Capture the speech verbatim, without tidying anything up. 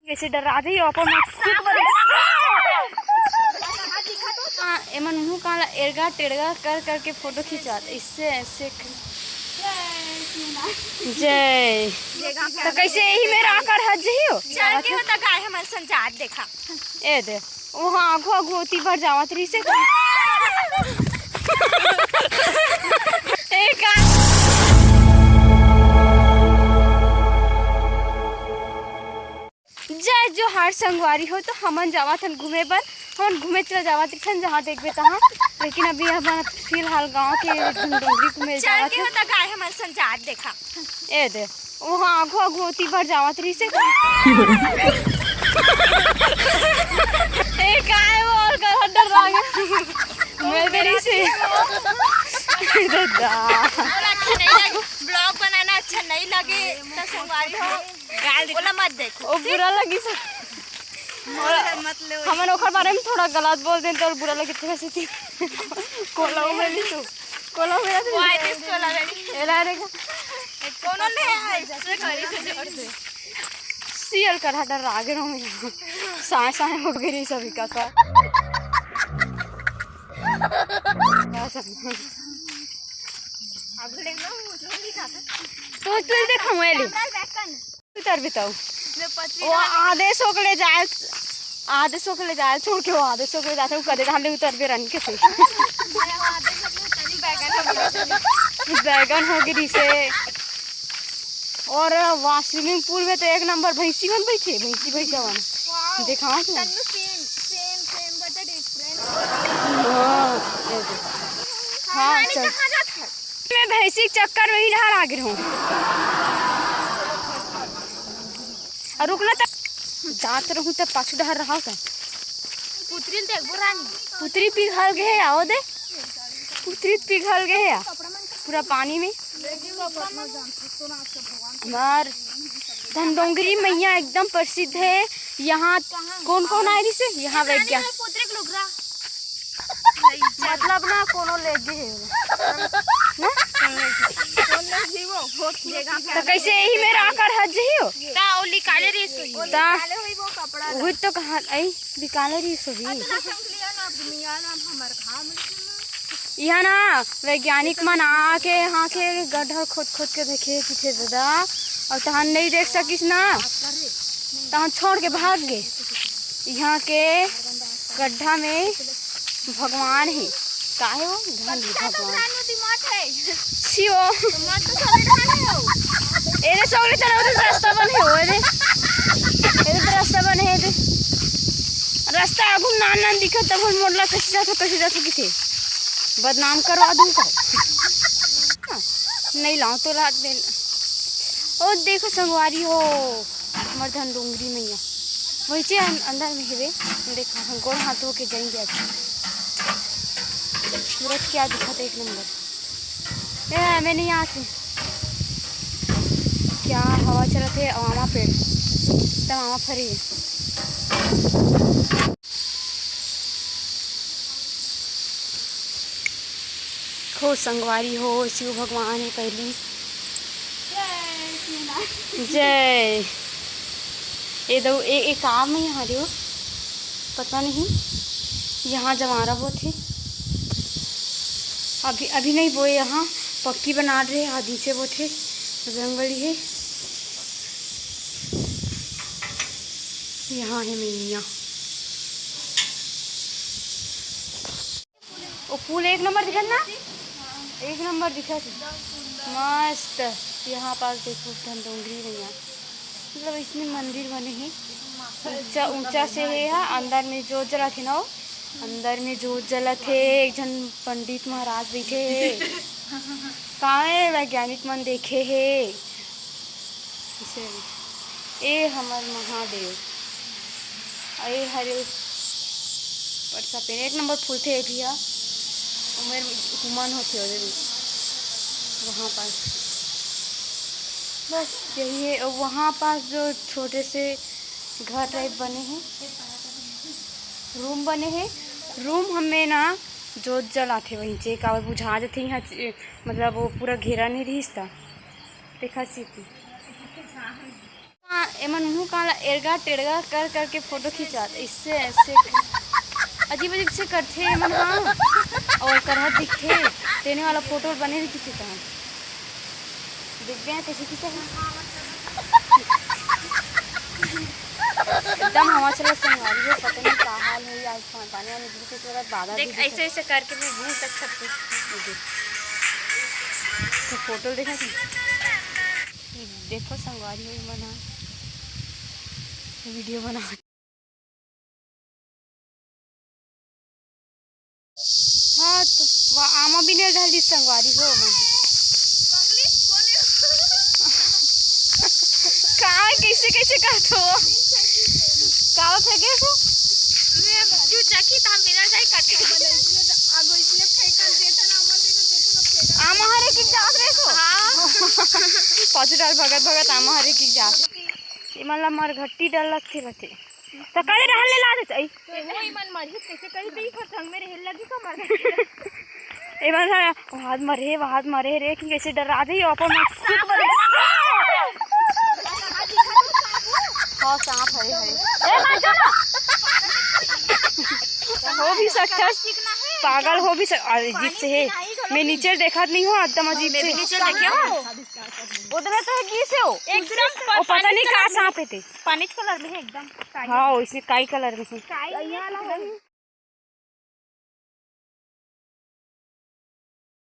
कैसे डरा दे अपन मत खुद बने। हाँ, एमन मुंह काला एड़गा टेड़गा कर करके फोटो खिंचवात, इससे ऐसे क- जय। तो कैसे यही मेरा आकर हज जही हो? चल के होता गाय हमर संजात देखा। ए दे, वहाँ आगू आगू होती भर जावत रही से। ए का? जय जोहार संगवारी हो, तो हमन जावत हन घूमे बर। हमन घूमे चला जावत रिथन जहाँ देखबे तहाँ, लेकिन अभी हमन फिलहाल गांव के डोंगरी घूमे चल जावत के हन। होता गाय हमर संजात देखा। ए दे, वहाँ आगू आगू होती भर जावत रही से। ए काय वो और का डर लागे। मैं तेरी से। दादा। और अच्छा नहीं लगे, ब्लॉग बनाना अच्छा नहीं लगे तो संगवारी हो, गाल दिखा। ओला मत देखो। ओ बुरा लगी से। मत ले। हमन ओकर बारे में थोड़ा गलत बोल देन तो बुरा लगी, तेरा से ती। कोला हो गई तू। कोला हो गया तू। वो आइस कोला गई। एला रे। कोनो ले आइस से करी से जोर से। सियल कर हटा रागे रहो मैं। साए साए हो गई रही सभी का का। अगले ना वो जो भी खाता। तो चल देखा मैं ले। उतर बिताऊ। मैं पतली वो डाल- आधे सो के ले जाए, आधे सो के ले जाए, छोड़ के वो आधे सो के ले जाते, वो कदे डाल ले उतर बे रानी के से। मैं वो आधे सो के उतरी बैगन हो गया। बैगन हो गई से। और वहाँ स्विमिंग पूल में तो एक नंबर भैंसी मन बैठे, भैंसी भैंसा वाला। वाओ। दिखाओ तो। तन्नू सेम, सेम, सेम, but different। हाँ, ये दे। हाँ, रानी चल। कहाँ जात है? मैं भैंसी के चक्कर में ही नहा लाग रहूं। और रुकना त जात रहूं त पाछू डहर रहा त। पुतरी ल देखबो रानी। पुतरी पिघल गए, आओ दे। पुतरी पिघल गए या। पूरा पानी में। हमार धनडोंगरी मैया एकदम प्रसिद्ध है। यहाँ कौन कौन आए रही से? यहाँ वैज्ञा- पुतरी के लुगरा। मतलब ना कोनो ले गे हे ओला। ना? तो कैसे यही मेरा आकर हज जही हो? ता ओ निकाले रही सोही। ता निकाले होई वो कपड़ा ला। वही तो कहा, आई निकाले रही सोही। इतना संकलिया ना दुनिया ना हमर घाम। यहाँ ना वैज्ञानिक मन आके यहाँ के गड्ढा खोद खोद के देखे कि थे दादा, और तहन नहीं देख सकिस ना, तहन छोड़ के भाग गए। यहाँ के गड्ढा में भगवान हे। का हे वो? गांधी भगवान। छियो। एरे सगले चले, उधर रास्ता बने हो, एरे। एरे तो रास्ता बने हे, एरे। रास्ता आगू नान नान दिखत, तब हम मोड़ला कइसे जाथो, कइसे जाथो किथे। बदनाम करवा दूं का? नहीं लाओ तो रात दिन। ओ देखो संगवारी हो, हमर धनडोंगरी मैया। वही चे अन-, अंदर में हेवे। देखो, हम गोड़ हाथ धो के जाएंगे आज। सूरज क्या दिखा था एक नंबर। ए, मैं नहीं आती। क्या हवा चलत हे, आमा पेड़। एकदम आमा फरी हे। खो संगवारी हो, शिव भगवान हे पहली। जय। ए दऊ, ए, ए काम हे यहाँ रे, पता नहीं। यहाँ जवारा बोथे। अभी, अभी नहीं बोए, यहाँ पक्की बना रहे, आधी से बोथे। बजरंगबली हे। यहाँ हे मैया। ओ फूल एक नंबर दिखत ना? एक नंबर दिखत हे। मस्त। यहाँ पास देखो धनडोंगरी मैया, मतलब इसमें मंदिर बने हे, ऊंचा ऊंचा से हे। यहाँ अंदर में जोत जलाथे ना, वो अंदर में जोत जलाथे। एक झन पंडित महाराज बैठे हे। का हे, वैज्ञानिक मन देखे हे। ए हमर महादेव। ए हरे परसा पेड़ एक नंबर फूलथे ए भी हा। उमर हुमन होथे ओदे भी। वहाँ पास बस यही हे। और वहाँ पास जो छोटे से घर टाइप बने हे, रूम बने हे, रूम हमें ना जोत जलाथे वहीं चे, काबर बुझा जथे यहाँ चे-, मतलब वो पूरा घेरा नहीं रहिस ता। देखा सीती। हाँ, एमन मुंह कान ला एड़गा टेड़गा कर करके फोटो खिंचात, इससे ऐसे अजीब अजीब से करथे एमन। हाँ, और करहत दिखथे, तेने वाला फोटो बने नहीं खिंचता है। देख गए कैसे खींचा है। एकदम हवा चला संगवारी हो, पता नहीं का हाल है आज। पा-, पानी वानी गिर के थोड़ा बादल देख, भी ऐसे ऐसे करके मैं बहुत अच्छा कुछ। तो फोटो देखा थी। देखो संगवारी हो, बना वीडियो बना। हाँ, तो वह आमा भी नहीं डाली संगवारी हो मन। का कैसे कैसे करत हो? का होत है गे हो? मैं जो चकी ता मेरा जाए काटे। आमा हरे की जात रे तो। हाँ। पाछू डाल भगत भगत आमा हरे की जात। ये मन ला मरघट्टी डर लगथे रहथे। त करे रहन ले ला दे, आई। ए, वो ई मन मरही, कैसे कही, तो ई कर संग में रहे लगी का मर। ए मन हा, वहाद मरे, वहाद मरे रे, कि कैसे डरा दे, अपन में सुत बने। हाँ, सांप हरे, हरे। ए, मत जा ना। हो भी सकता है, पागल हो भी सक-, अरे, अजीब से है। मैं नीचे देखत नहीं हूँ, एकदम अजीब से। नीचे देखे हो? उधर तो है, की से हो? एकदम वो पता नहीं का सांप है ते। पानी कलर में है एकदम। हाँ, वैसे काई कलर में है। काई नहीं है,